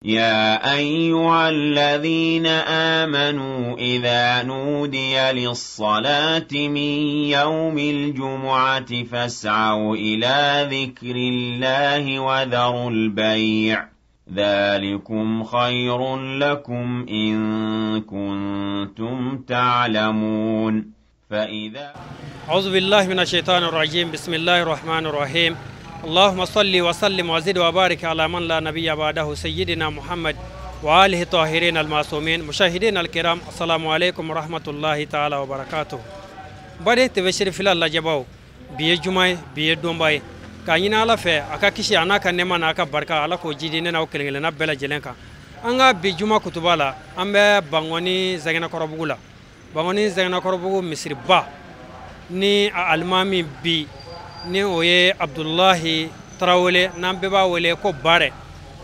يا أيها الذين آمنوا إذا نودي للصلاة من يوم الجمعة فاسعوا إلى ذكر الله وذروا البيع ذلكم خير لكم إن كنتم تعلمون. فإذا أعوذ بالله من الشيطان الرجيم. بسم الله الرحمن الرحيم. اللهم صل وسلم وزد وبارك على من لا نبي بعده سيدنا محمد وآله الطاهرين المعصومين. مشاهدين الكرام، السلام عليكم ورحمة الله تعالى وبركاته. Bade TV Cherifila lajɛbaw, bi ye juma ye, bi ye donba ye. K'a ɲini Ala fɛ a ka kisi a n'a ka nɛɛma n'a ka barika, Ala k'o jidi ne n'aw kelen kelenna bɛɛ lajɛlen kan. An ka bi juma kutuba la, an bɛ Bankɔni Zɛgɛnɛkɔrɔbugu la. Bankɔni Zɛgɛnɛkɔrɔbugu misiriba ni a alimami bi ni o ye Abudulahi Tarawele, n'an bɛɛ b'a wele ko Bare,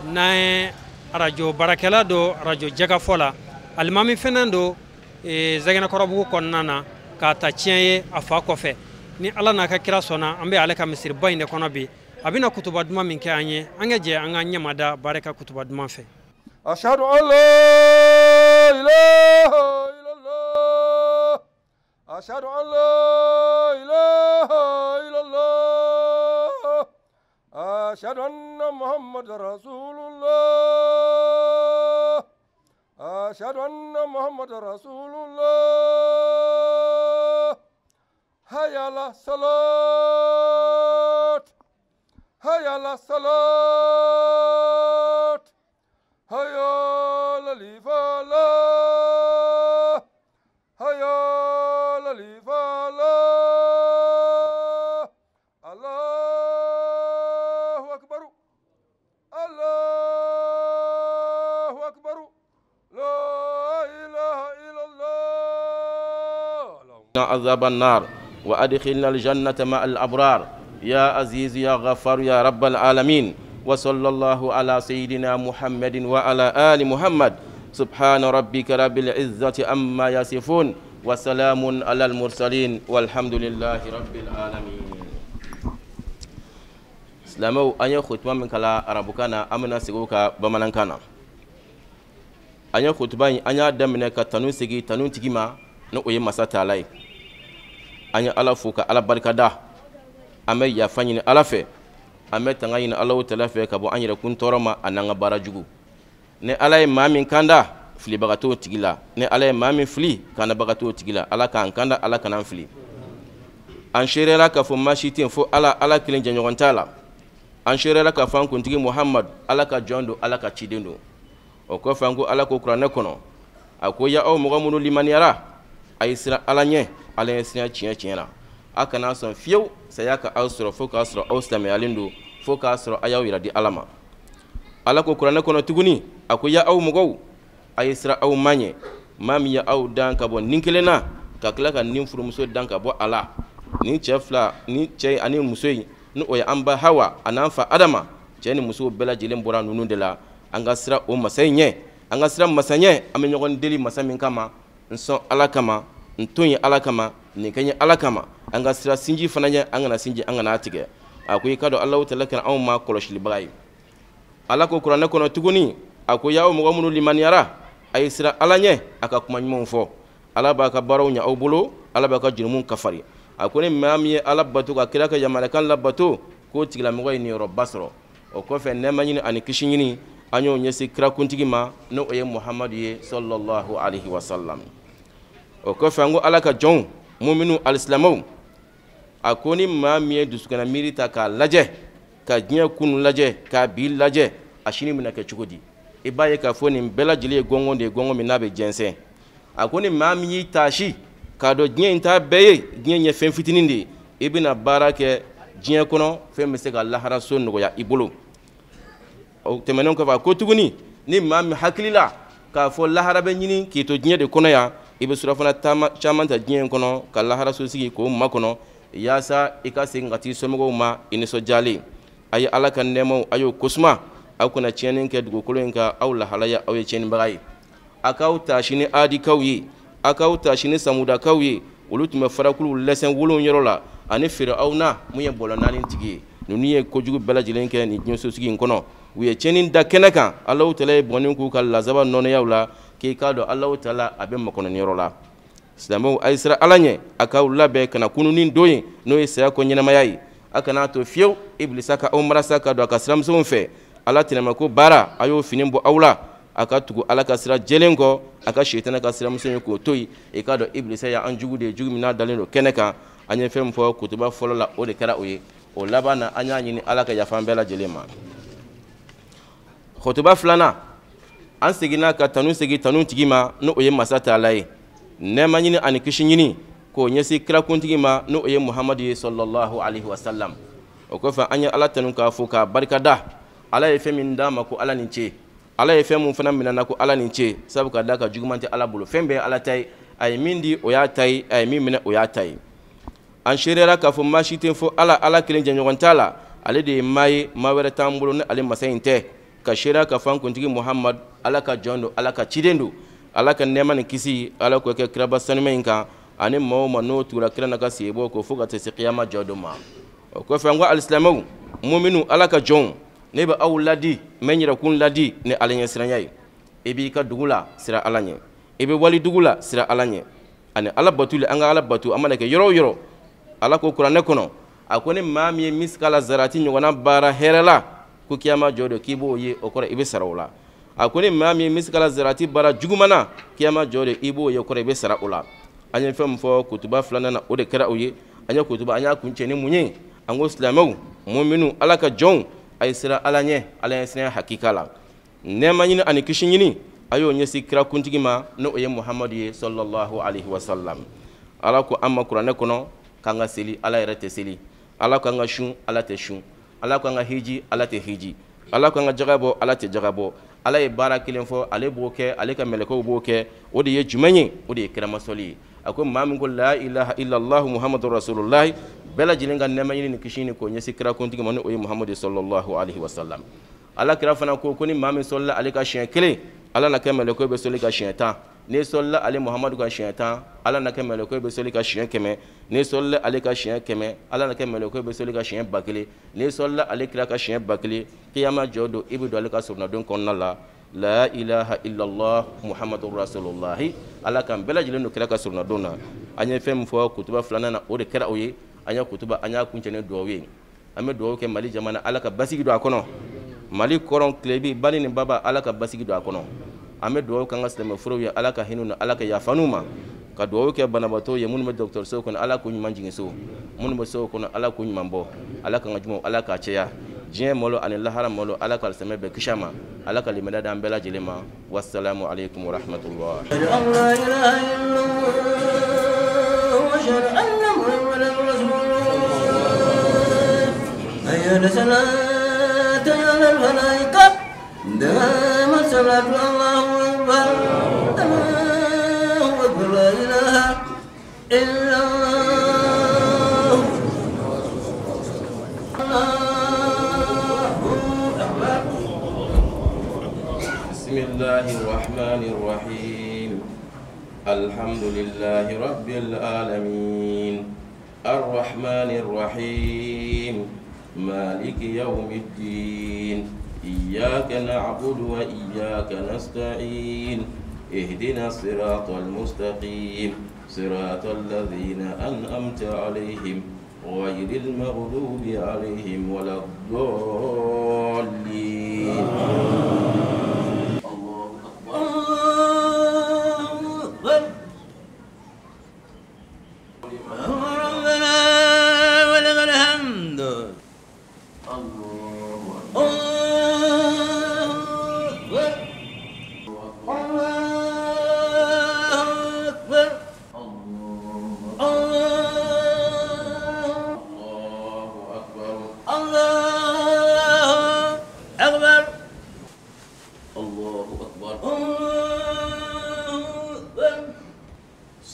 n'an ye arajo baarakɛla don arajo jɛkafɔ la, alimami fɛnɛ don Zɛgɛnɛkɔrɔbugu kɔnɔna na k'a ta tiɲɛ ye a fa kɔfɛ. Ni Ala n'a ka kira sɔnna, an bɛ ale ka misiriba in de kɔnɔ bi. A bɛna kutuba duman min kɛ an ye, an ka jɛ an ka ɲɛmada Bare ka kutuba duman fɛ. Ashhadu an la ilaha illallah, ashhadu an la ilaha illallah, ashhadu anna Muhammadar Rasulullah, ashhadu anna Muhammadar Rasulullah. Hayya ala salat, hayya ala salat, hayya ala falah, hayya ala falah. Allahu akbar, Allahu akbar, la ilaha illallah. عذاب النار وأدخلنا الجنة مع الأبرار يا عزيز يا غفار يا رب العالمين. وصلى الله على سيدنا محمد وعلى آل محمد. سبحان ربك رب العزة عما يصفون وسلام على المرسلين والحمد لله رب العالمين. Silamɛw, an ye kutuba min kala arabukan na, an bɛna segin o kan bamanankan na. An ye kutuba in, an y'a daminɛ ka tanu segin tanu tigi ma, ni o ye masa taala ye. An ye Ala fo ka Ala barikada, an bɛ yafa ɲini Ala fɛ, an bɛ tanga ɲini Alahu taala fɛ ka bɔ an yɛrɛkun tɔɔrɔ ma a n'an ka baara jugu. Ni Ala ye maa min kanda, filibaga t'o tigi la. Ni Ala ye maa min fili, kandabaga t'o tigi la. Ala k'an kanda, Ala kan'an fili. An seereyara k'a fɔ maa si tɛ yen fo Ala, Ala kelen jɛɲɔgɔn t'a la. An seereyara k'a fɔ an kuntigi Muhamadu, Ala ka jɔn don, Ala ka ciden don. O kɔfɛ, an ko Ala ko kuranɛ kɔnɔ, a ko ya aw mɔgɔ minnu limaniyara, a ye siran Ala ɲɛ, Ala ye siran tiɲɛ tiɲɛ na. A kana sɔn fiyewu saya ka aw sɔrɔ fo k'a sɔrɔ aw silamɛyalen don, fo k'a sɔrɔ a y'aw yɛrɛ di Ala ma. Ala ko kuranɛ kɔnɔ tuguni, a ko ya aw mɔgɔw, a ye siran aw ma ɲɛ, maa min ye aw dan ka bɔ nin kelen na, ka tila ka nin furumuso dan ka bɔ a la. Nin cɛ fila, ni cɛ ani muso in, ni o ye an ba Hawa a n'an fa Adama, cɛ ni muso bɛɛ lajɛlen bɔra ninnu de la. An ka siran o masa in ɲɛ, an ka siran masa ɲɛ, an bɛ ɲɔgɔn deli masa min kama, n sɔn Ala kama, n to yen Ala kama, nin kɛ n ye Ala kama. An ka siran sinji fana ɲɛ, an kana sinji, an kana a tigɛ. A ko i k'a dɔn Alahu taala kɛra anw ma kɔlɔsilibaga ye. Ala ko kuranɛ kɔnɔ tuguni, a ko y'aw mɔgɔ minnu limaniyara, a ye siran Ala ɲɛ, a ka kuma ɲumanw fɔ. Ala b'a ka baaraw ɲɛ aw bolo, Ala b'a ka jurumuw kafari. A ko ni maa min ye Ala bato ka kira ka yamarukan labato, k'o tigilamɔgɔ ye niyɔrɔba sɔrɔ. O kɔfɛ, nɛɛma ɲini ani kisi ɲini, an y'o ɲɛsin kirakuntigi ma, n'o ye Muhamadu ye sallallahu alaihi wa sallam. O kɔfɛ, an ko Ala ka jɔnw muminu alisilamɛw, a ko ni maa min ye dusukunna miiri ta k'a lajɛ, ka diɲɛ kunu lajɛ, k'a bi lajɛ, a sini bɛna kɛ cogo di? I b'a ye k'a fɔ nin bɛɛ lajɛlen ye gɔngɔn de ye, gɔngɔn min n'a bɛ jɛnsɛn. A ko ni maa min y'i taasi k'a dɔn diɲɛ in t'a bɛɛ ye, diɲɛ ye fɛn fitinin de ye, i bɛna baara kɛ diɲɛ kɔnɔ fɛn bɛ se ka laharaso nɔgɔya i bolo. O tɛmɛnen kɔfɛ, a ko tuguni ni maa min hakili la k'a fɔ lahara bɛ ɲini k'i to diɲɛ de kɔnɔ yan, i bɛ surafana caman ta diɲɛ in kɔnɔ ka laharaso sigi k'o makɔnɔ, yaasa i ka segin ka t'i somɔgɔw ma i nisɔndiyalen. A ye Ala ka nɛɛmaw, a y'o kosuma, aw kana tiɲɛni kɛ dugukolo in kan, aw lahalaya aw ye tiɲɛnibaga ye. A k'aw taasi ni adikaw ye, a k'aw taasi ni samudakaw ye, olu tun bɛ farakuluw lɛsɛn wolon yɔrɔ la, ani Firawuna mun ye bɔlɔ naani tigi ye. Ninnu ye kojugu bɛɛ lajɛlen kɛ nin diɲɛsosigi in kɔnɔ. U ye tiɲɛni da kɛnɛ kan. Alahu taala ye bɔnni k'u ka lazaba nɔnɔyaw la, k'i k'a dɔn Alahu taala a bɛ makɔnɔniyɔrɔ la. Silamɛw, a ye siran Ala ɲɛ, a k'aw labɛn ka na kununni don ye, n'o ye saya kɔ ɲɛnamaya ye. A kana to fiyewu Ibilisa ka aw marasa ka don a ka siramisɛnw fɛ. Ala tɛnɛmako baara, a y'o fini bɔ aw la, a ka tugu Ala ka sira jɛlen kɔ, a ka sitana ka siramisɛn ye k'o to yen. I k'a dɔn Ibilisa y'an jugu de ye, jugu min n'a dalen don kɛnɛ kan. An ye fɛn min fɔ kutuba fɔlɔ la, o de kɛra o ye. O laban na, an y'a ɲini Ala ka yafa an bɛɛ lajɛlen ma. Kutuba filanan, an seginna ka tanu segin tanu tigi ma, n'o ye masa taala ye. Nɛɛma ɲini ani kisi ɲini k'o ɲɛsin kirakuntigi ma, n'o ye Muhamadu ye sallallahu alaihi wasallam. O kɔfɛ, an ye Ala tanu k'a fo k'a barikada. Ala ye fɛn min d'a ma ko Ala ni ce, Ala ye fɛn mun fana minɛ ko Ala ni ce, sabu ka d'a ka juguman tɛ Ala bolo, fɛn bɛɛ ye Ala ta ye. A ye min di o y'a ta ye, a ye min minɛ o y'a ta ye. An seereyara k'a fɔ maa si tɛ fo Ala, Ala kelen jɛɲɔgɔn t'a la, ale de ye maa ye, maa wɛrɛ t'an bolo ni ale masa in tɛ. Ka seereya k'a fɔ an kuntigi Muhamadu, Ala ka jɔn don, Ala ka ciden don. Ala ka nɛɛma ni kisi, Ala k'o kɛ kiraba sanuma in kan, ani maa o maa n'o tugura kira n'a ka sehebɔ kɔ fo ka taa se kiyama jɔ don ma. O kɔfɛ, an ko alisilamɛw, muminu, Ala ka jɔnw, ne bɛ aw ladi, n bɛ n yɛrɛkun ladi ni Ala ɲɛsiranya ye. I b'i ka dugu la, sira Ala ɲɛ. I bɛ wali dugu la, sira Ala ɲɛ. Ani Ala batuli, an ka Ala batu, an mana kɛ yɔrɔ o yɔrɔ. Ala ko kuranɛ kɔnɔ, a ko ni maa min ye misikala zarati ɲɔgɔnna baara hɛrɛ la, ko kiyama jɔ don k'i b'o ye, o kɔrɔ i bɛ sara o la. A ko ni maa min ye misikala zarati baara juguman na, kiyama jɔ don i b'o ye, o kɔrɔ i bɛ sara o la. An ye fɛn min fɔ kutuba filanan na, o de kɛra o ye. An ye kutuba, an y'a kuncɛ ni mun ye? An ko silamɛw, muminu, Ala ka jɔnw, a ye siran Ala ɲɛ, Ala ɲɛ siranya hakika la. Nɛɛma ɲini ani kisi ɲini, a y'o ɲɛsin kirakuntigi ma, n'o ye Muhamadu ye sallallahu alaihi wasallam. Ala ko an ma kuranɛ kɔnɔ k'an ka seli, Ala yɛrɛ tɛ seli. Ala ko an ka sun, Ala tɛ sun. Ala ko an ka hiji, Ala tɛ hiji. Ala ko an ka jaga bɔ, Ala tɛ jaga bɔ. Ala ye baara kelen fɔ, ale b'o kɛ, ale ka mɛlɛkɛw b'o kɛ. O de ye jumɛn ye? O de ye kiramasɔli ye. A ko maa min ko la ilaha illallah muhammadu rasulullah, bɛɛ lajɛlen ka nɛɛma ɲini ni kisi ɲini k'o ɲɛsin kirakuntigi ma, n'o ye Muhamadu sallallahu alaihi wasallam. Ala kira fana ko ko ni maa min sɔlila ale ka siɲɛ kelen, Ala na kɛ mɛlɛkɛw bɛ sɔli ka siɲɛ 10. N'i sɔlila ale Muhamadu ka siɲɛ 10, Ala na kɛ mɛlɛkɛw bɛ sɔli ka siɲɛ 100. N'i sɔlila ale ka siɲɛ 100, Ala na kɛ mɛlɛkɛw bɛ sɔli ka siɲɛ 1000. N'i sɔlila ale kira ka siɲɛ 1000, kiyama jɔ don i bɛ don ale ka surunadon kɔnɔna la. La ilaha illallah muhammadu rasulullah. Ala k'an bɛɛ lajɛlen don kira ka surunadon na. An ye fɛn min fɔ kutuba filanan na, o de kɛra o ye. An ye kutuba, an y'a kuncɛ ni dugawu ye. An bɛ dugawu kɛ Mali jamana, Ala ka basigi don a kɔnɔ. Mali kɔrɔn tilebi bani ni baba, Ala ka basigi don a kɔnɔ. An bɛ dugawu kɛ an ka silamɛfuruw ye, Ala ka hinɛ u na, Ala ka yafa n'u ma. Ka dugawu kɛ banabaatɔw ye minnu bɛ dɔgɔtɔrɔso kɔnɔ, Ala k'u ɲuman jigin so. Minnu bɛ so kɔnɔ, Ala k'u ɲuman bɔ. Ala k'an ka juguw, Ala k'a cɛya. Diɲɛ malo ani lahara malo, Ala ka sɛmɛ bɛɛ kisi a ma. Ala ka limaniya d'an bɛɛ lajɛlen ma. Wassalamu alaikum warahmatullah. بسم الله الرحمن الرحيم. الحمد لله رب العالمين الرحمن الرحيم مالك يوم الدين إياك نعبد وإياك نستعين اهدنا الصراط المستقيم صراط الذين أنعمت عليهم غير المغضوب عليهم ولا الضالين.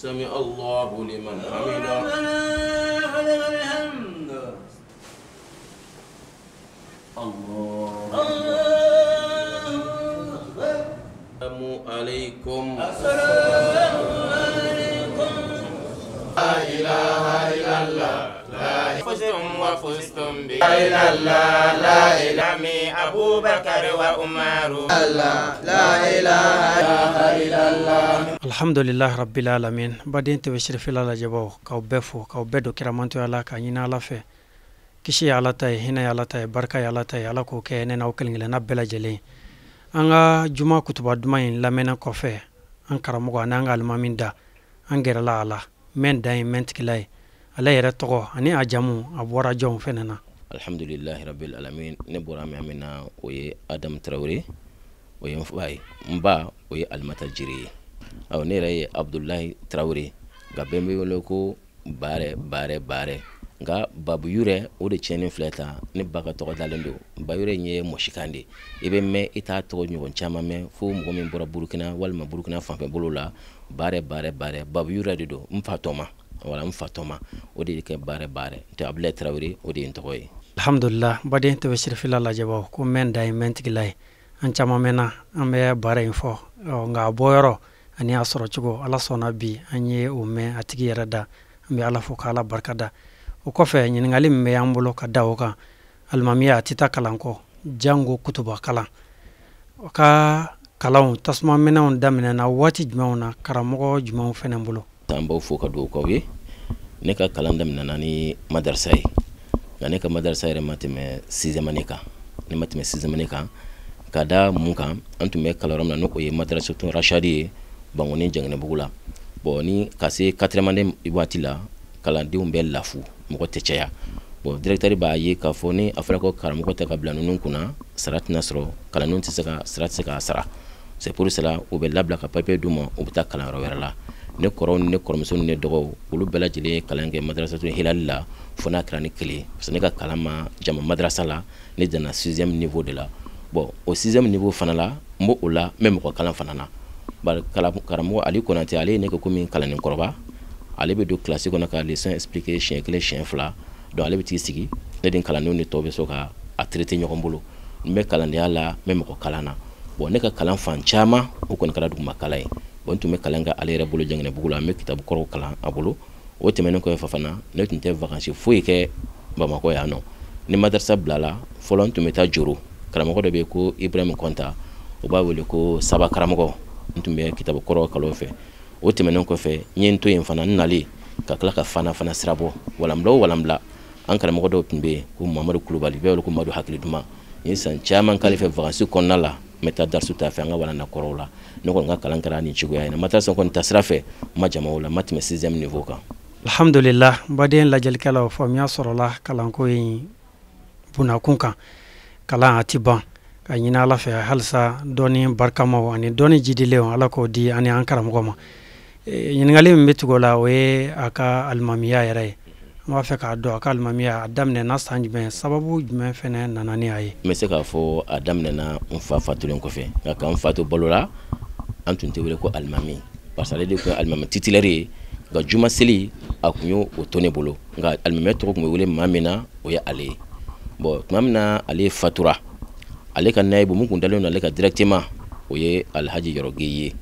سمع الله لمن حمده. الله السلام عليكم. السلام عليكم. لا إله إلا الله. لا فزتم وفزتم لا لا لا إله أبو بكر وعمر لا إله إلا الله. الحمد لله رب العالمين. Baden tɛ sirifila lajɛbaw, k'aw bɛɛ fo, k'aw bɛɛ don kiramantoya la, k'a ɲini Ala fɛ, kisi ye Ala ta ye, hinɛ ye Ala ta ye, barika ye Ala ta ye. Ala k'o kɛ ne n'aw kelen kelenna bɛɛ lajɛlen. An ka juma kutuba duman in lamɛnnen kɔfɛ, an karamɔgɔ ani an ka alimami da, an gɛrɛla a la mɛn dan ye mɛn tigila ye, ale yɛrɛ tɔgɔ ani a jamu, a bɔra jɔnw fɛnɛ na? Alhamdulilahi rabbil alamin. Ne bɔra min na, o ye Adamu Tarawele, o ye n fa ye. N ba, o ye Alimata Jire ye. Awɔ, ne yɛrɛ ye Abudulayi Tarawele, nka bɛɛ bɛ wele ko Baarɛ, Baarɛ, Baarɛ. Nka Babu Yurɛ, o de tiɲɛnen filɛ tan. Ne ba ka tɔgɔ dalen don. Bayurɛ in ye mɔsikan de i bɛ mɛn, i t'a tɔgɔ ɲɔgɔn caman mɛn, fo mɔgɔ min bɔra Burukina walima Burukina fanfɛ bolo la. Baarɛ, Baarɛ, Baarɛ, Babu Yurɛ de don. N fa tɔma, wala n fa tɔma, o de ye kɛ Baarɛ, Baarɛ. N tɛ Abudulayi Tarawele, o de ye n tɔgɔ ye. Alhamdulillah. Baden tɛ bɛ sirifila lajɛbaw, ko mɛn dan ye mɛn tigila ye. An caman mɛnna an bɛ baara in fɔ, nka a bɔyɔrɔ ani a sɔrɔ cogo, Ala sɔnna bi an ye o mɛn a tigi yɛrɛ da. An bɛ Ala fo k'Ala barika da. O kɔfɛ, ɲininkali min bɛ an bolo ka da o kan, alimamiya a tɛ taa kalan kɔ, jango kutuba kalan. O ka kalanw tasuma minɛnw daminɛna waati jumɛnw na, karamɔgɔ jumɛnw fɛnɛ bolo? An b'aw fo ka dugawu k'aw ye. Ne ka kalan daminɛna ni madarasa ye, nka ne ka madarasa yɛrɛ ma tɛmɛ sixième année kan. Ne ma tɛmɛ sixième année kan. Ka da mun kan? An tun bɛ kalan yɔrɔ min na, n'o ye madarasatu Rashadi ye Bankoni Jangɛnɛbugu la. Bon, ni ka se quatrième année waati la, kalandenw bɛ lafu, mɔgɔ tɛ caya. Bon, directeur b'a ye k'a fɔ ni a fɔra ko karamɔgɔ tɛ ka bila ninnu kunna, sara tɛna sɔrɔ, kalandenw tɛ se ka sara, tɛ se k'a sara. C'est pour cela u bɛ labila ka papier d'u ma, u bɛ taa kalanyɔrɔ wɛrɛ la. Ne kɔrɔw ni ne kɔrɔmuso ni ne dɔgɔw, olu bɛɛ lajɛlen ye kalan kɛ madarasatu Hilali la, fo n'a kɛra ne kelen, parce que ne ka kalan ma jama madarasa la. Ne danna sixième niveau de la. Bon, o sixième niveau fana la, n b'o o la, n bɛ mɔgɔ kalan fana na. Bari karamɔgɔ Ali Konate, ale ye ne kɛ komi kalanden kɔrɔba. Ale bɛ don kilasi kɔnɔ ka leçon expliquer siɲɛ kelen, siɲɛ fila. Donc ale bɛ t'i sigi, ne ni kalandenw ni tɔw bɛ sɔrɔ ka a traiter ɲɔgɔn bolo. N bɛ kalandenya la, n bɛ mɔgɔ kalan na. Bon, ne ka kalan fan caman, o kɔni kɛra duguma kalan ye. Bon, n tun bɛ kalan kɛ ale yɛrɛ bolo Jangɛnɛbugu la, n bɛ kitabu kɔrɔw kalan a bolo. O tɛmɛnen kɔfɛ fana, ne tun tɛ vacances foyi kɛ Bamakɔ yan nɔ. Ni madarasa bilala fɔlɔ, n tun bɛ taa Joro. Karamɔgɔ dɔ bɛ yen ko Ibrahim Kɔnta, o b'a wele ko Saba karamɔgɔ. N tun bɛ kitabu kɔrɔ kalan o fɛ. O tɛmɛnen kɔfɛ, n ye n to yen fana, n nalen ka tila ka fana fana sira bɔ walanbila o walanbila. An karamɔgɔ dɔw tun bɛ yen ko Mamadu Kulubali, bɛɛ wele ko Madu Hakili Duman. N ye san caman k'ale fɛ vacances kɔnɔna la, n bɛ taa darisu ta fɛ an ka walanda kɔrɔw la. Ne kɔni ka kalan kɛra nin cogoya in na. Madarasa kɔni ta sira fɛ, n ma jama o la, n ma tɛmɛ sixième niveau kan. Alhamdulillah. Baden lajɛlikɛlaw, faamuya sɔrɔla kalanko in bunakun kan. Kalan a ti ban. Ka ɲini Ala fɛ halisa, dɔɔni barikamaw ani dɔɔni jidilenw, Ala k'o di ani an karamɔgɔ ma. Ɲininkali min bɛ tugu o la, o ye a ka alimamiya yɛrɛ ye. An b'a fɛ k'a dɔn, a ka alimamiya a daminɛna san jumɛn, sababu jumɛn fɛnɛ nana ni a ye? N bɛ se k'a fɔ a daminɛna n fa fatulen kɔfɛ. Nka k'an fa to balo la, an tun tɛ wele ko alimami, parce que ale de tun ye alimami titulaire ye. Nka juma seli, a tun y'o o to ne bolo, nka alimamiya tɔgɔ tun bɛ wele maa min na, o ye ale ye. Bon, tuma min na ale fatura, ale ka nayibu mun kun dalen don ale ka directement, o ye Alhaji Yɔrɔge ye.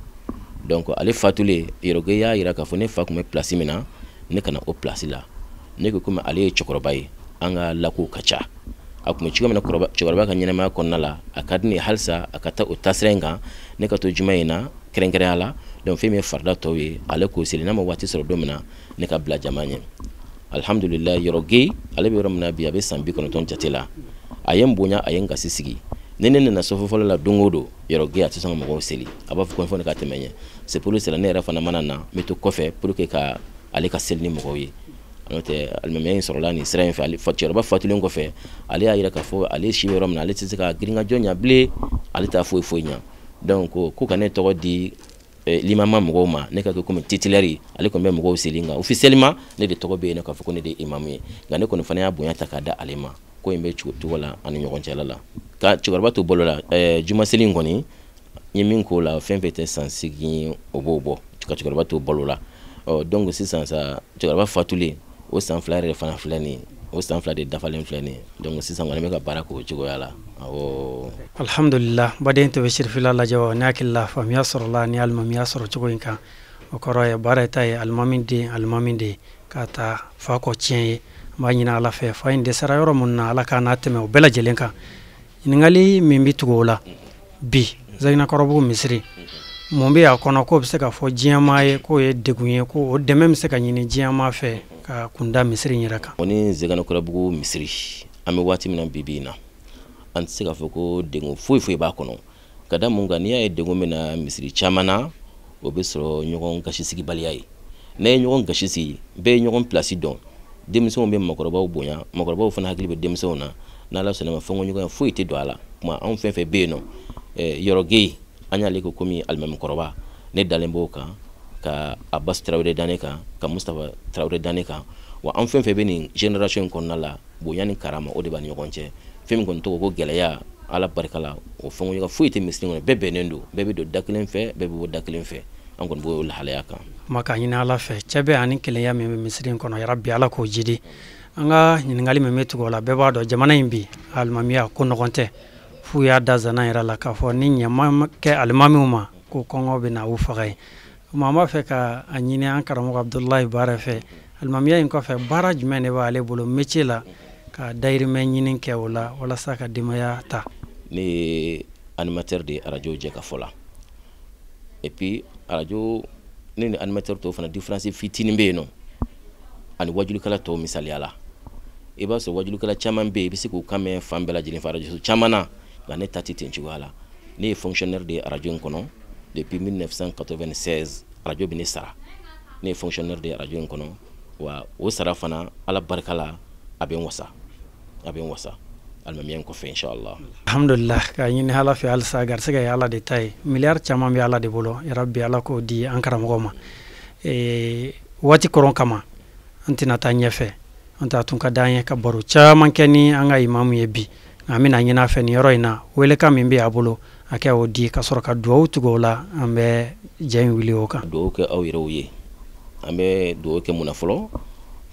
Donc ale fatulen, Yɔrɔge y'a yira k'a fɔ ne fa tun bɛ place min na, ne kana o place la. Ne ko komi ale ye cɛkɔrɔba ye, an ka lakow ka ca, a tun bɛ cogo min na cɛkɔrɔba ka ɲɛnamaya kɔnɔna la, a ka di ne ye halisa a ka taa o taasira in kan, ne ka to juma in na kɛrɛnkɛrɛnya la. Donc fɛn min ye farida tɔw ye, ale k'o seli. N'a ma waati sɔrɔ don min na, ne ka bila jama ɲɛ. Alhamdulillah, Yɔrɔge, ale bɛ yɔrɔ min na bi, a bɛ san 90 jate la. A ye n bonya, a ye n gasi sigi. Ni ne nana sɔfɛ fɔlɔ la don o don, Yɔrɔge a tɛ sɔn ka mɔgɔw seli, a b'a fɔ ko fo ne ka tɛmɛ ɲɛ. C'est pour cela ne yɛrɛ fana mana na, n bɛ to kɔfɛ pour que ka ale ka seli ni mɔgɔw ye. N'o tɛ, alimamiya in sɔrɔla nin sira in fɛ. Ale cɛkɔrɔba fatulen kɔfɛ, ale y'a yira k'a fɔ ale si bɛ yɔrɔ min na, ale tɛ se ka girinkajɔ ɲɛ bilen, ale t'a foyi foyi ɲɛ. Donc ko ka ne tɔgɔ di limama mɔgɔw ma, ne ka kɛ komi titulaire ye. Ale kɔni bɛ mɔgɔw seli, nka officiellement ne de tɔgɔ bɛ yen k'a fɔ ko ne de ye imamu ye. Nka ne kɔni fana y'a bonya ta k'a da ale ma. Ko in bɛ cogo la ani ɲɔgɔn cɛla la. Ka cɛkɔrɔba to balo la, juma seli in kɔni, n ye min k'o la, fɛn fɛn tɛ san 8, o b'o bɔ ka cɛkɔrɔba to balo la. Ɔ, donc sisan sa, cɛkɔrɔba fatulen, o san 2 yɛrɛ fana filɛ nin ye, o san 2 de dafalen filɛ nin ye. Donc sisan kɔni, n bɛ ka baara k'o cogoya la, awɔ. Alhamdulillah. Baden tɛ bɛ sirifila lajɛ wa, ne hakili la faamuya sɔrɔla ni alimamiya sɔrɔ cogo in kan. O kɔrɔ ye baara ta ye alimami den, alimami de ye k'a ta fa kɔ tiɲɛ ye. An b'a ɲini Ala fɛ, fa in dɛsɛra yɔrɔ min na, Ala k'a n'a tɛmɛ o bɛɛ lajɛlen kan. Ɲininkali min bɛ tugu o la bi, Zɛgɛnɛkɔrɔbugu misiri, mun bɛ a kɔnɔ k'o bɛ se ka fɔ diɲɛmaa ye k'o ye degun ye, ko o dɛmɛ bɛ se ka ɲini diɲɛmaa fɛ ka kunda misiri in yɛrɛ kan? O ni Zɛgɛnɛkɔrɔbugu misiri, an bɛ waati min na bi bi in na, an tɛ se k'a fɔ ko degun foyi foyi b'a kɔnɔ. Ka da mun kan? N'i y'a ye degun bɛ na misiri caman na, o bɛ sɔrɔ ɲɔgɔn gasi sigibaliya ye. N'a ye ɲɔgɔn gasi sigi, bɛɛ ye ɲɔgɔn pilasi dɔn, denmisɛnw bɛ makɔrɔbaw bonya, makɔrɔbaw fana hakili bɛ denmisɛnw na. N'Ala sɔnna ma, fɔnkɔɲɔgɔnya foyi tɛ don a la. Kuma anw fɛn fɛn bɛ yen nɔ, yɔrɔ geyi, an y'ale ko komi alimamikɔrɔba, ne dalen b'o kan, ka Abbas Tarawele da ne kan, ka Mustafa Tarawele da ne kan. Wa an fɛn fɛn bɛ nin génération in kɔnɔna la, bonya ni karama, o de b'a ni ɲɔgɔn cɛ. Fɛn min kɔni tɔgɔ ko gɛlɛya, Ala barika la, o fɔnkɔɲɔgɔnya foyi tɛ misiri kɔnɔ. Bɛɛ bɛnnen don, bɛɛ bɛ don da kelen fɛ, bɛɛ bɛ bɔ da kelen fɛ. An kɔni b'o lahalaya kan. Kuma k'a ɲini Ala fɛ, cɛ bɛ ani kelenya min bɛ misiri in kɔnɔ, yarabi Ala k'o jidi. An ka ɲininkali min bɛ tugu o la, bɛɛ b'a dɔn jamana in bi alimamiya ko nɔgɔn tɛ, f'u y'a da zana yɛrɛ la k'a fɔ ni ɲɛ ma kɛ alimamiw ma, ko kɔngɔ bɛ na u faga yen. O an b'a fɛ ka a ɲini an karamɔgɔ Abudulayi Baarɛ fɛ, alimamiya in kɔfɛ, baara jumɛn de b'ale bolo métier la ka dayirimɛ ɲini kɛ o la walasa ka denbaya ta? Ne ye animateur de ye arajo jɛ ka fɔ la. Et puis arajo, ne ni animateur tɔw fana, différence fitinin bɛ yen nɔ ani wajulikɛla tɔw. Misaliya la, i b'a sɔrɔ wajulikɛla caman bɛ yen, i bɛ se k'u kan mɛn fan bɛɛ lajɛlen fɛ, arajo caman na, nka ne ta tɛ ten cogoya la. Ne ye fonctionnaire de ye arajo in kɔnɔ depuis 1996. Arajo bɛ ne sara, ne ye fonctionnaire de ye arajo in kɔnɔ. Wa o sara fana, Ala barika la, a bɛ n wasa, a bɛ n wasa alimamiya in kɔfɛ, inshallah. Alhamdulillah, ka ɲini Ala fɛ halisa, garisɛgɛ ye Ala de ta ye, miliyari caman bɛ Ala de bolo. Yarabi Ala k'o di an karamɔgɔ ma. Waati kɔrɔn kama, an tɛna taa ɲɛfɛ. An ta tun ka d'an ye ka baro caman kɛ ni an ka imamu ye bi, nka an bɛna ɲini a fɛ nin yɔrɔ in na, welekan min bɛ a bolo, a kɛ o di ka sɔrɔ ka duwawu tugu o la, an bɛ jɛ in wuli o kan. Duwawu kɛ aw yɛrɛw ye. An bɛ duwawu kɛ mun na fɔlɔ?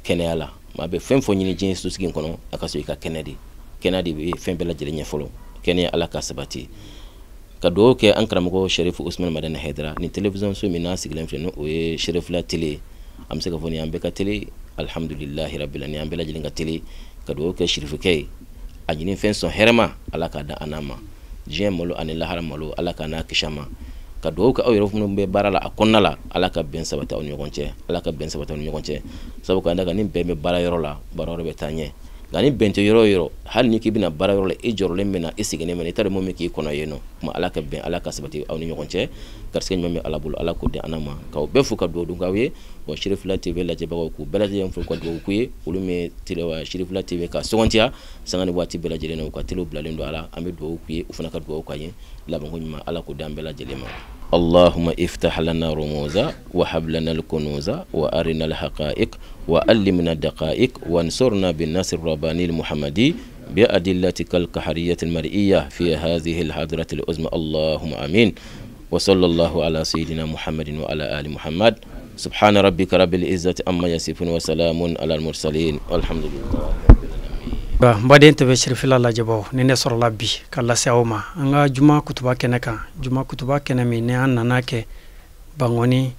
Kɛnɛya la. Maa bɛ fɛn fɔ ɲini diɲɛ sosigi in kɔnɔ, a ka sɔrɔ i ka kɛnɛ de, kɛnɛya de bɛ fɛn bɛɛ lajɛlen ɲɛ fɔlɔ. Kɛnɛya, Ala ka sabati. Ka duwawu kɛ an karamɔgɔ Sherifu Usman Madani Hayidara. Nin télévision so min n'a sigilen filɛ, n'o ye Sherifila télé, an bɛ se ka fɔ nin y'an bɛɛ ka télé. Alhamdulilahi rabbil, nin y'an bɛɛ lajɛlen ka télé. Ka duwawu kɛ Sherifukɛ ye, a ɲini fɛn sɔn hɛrɛma, Ala k'a da an n'a ma, diɲɛ malo ani lahara malo, Ala k'a n'a kisi a ma. Ka duwawu kɛ aw yɛrɛ minnu bɛ baara la a kɔnɔna la, Ala ka bɛn sabati aw ni ɲɔgɔn cɛ, Ala ka bɛn sabati aw ni ɲɔgɔn cɛ. Sabu ka da kan, ni bɛn bɛ baara yɔrɔ la, baara yɔrɔ bɛ taa ɲɛ. Nka ni bɛn tɛ yɔrɔ o yɔrɔ, hali ni k'i bɛna baara yɔrɔ la, i jɔrɔlen bɛ na, i seginnen bɛ na, i t'a dɔn mun bɛ k'i kɔnɔ yen nɔ. Kuma Ala ka bɛn, Ala ka sabati aw ni ɲɔgɔn cɛ. Garisɛgɛ ɲuman bɛ Ala bolo, Ala k'o di an ma. K'aw bɛɛ fo ka dugawu dun k'aw ye. Wa Sherifila TV lajɛbagaw, k'u bɛɛ lajɛlen fo ka dugawu k'u ye. Olu min télé wa Sherifila TV ka sɔgɔntiya sanga ni waati bɛɛ lajɛlen na, u ka téléw bilalen don a la, an bɛ dugawu k'u ye, u fana ka dugawu k'an ye. Labanko ɲuman, Ala k'o di an bɛɛ lajɛlen ma. اللهم افتح لنا رموزا وهب لنا الكنوز وأرنا الحقائق وعلمنا الدقائق وانصرنا بالنصر الرباني المحمدي بأدلتك القهرية المرئية في هذه الحضرة العظمى، اللهم آمين. وصلى الله على سيدنا محمد وعلى آل محمد. سبحان ربك رب العزة عما يصفون وسلام على المرسلين والحمد لله. N baden tɛ bɛ Sirifila lajɛbaw, ni ne sɔrɔla bi ka lase aw ma an ka juma kutuba kɛnɛ kan, juma kutuba kɛnɛ min ni an nana kɛ Bangɔni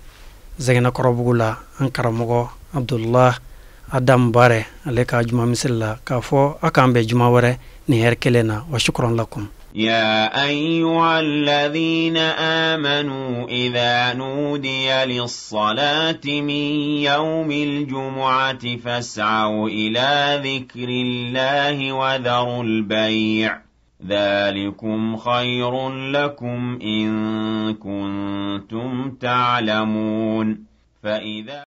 Zɛgɛnɛkɔrɔbugu la, an karamɔgɔ Abdullah Adam Bare ale ka juma misiri la, k'a fɔ a k'an bɛn juma wɛrɛ nin hɛrɛ kelen na. Wa shukran lakum. يا أيها الذين آمنوا إذا نودي للصلاة من يوم الجمعة فاسعوا إلى ذكر الله وذروا البيع ذلكم خير لكم إن كنتم تعلمون. فإذا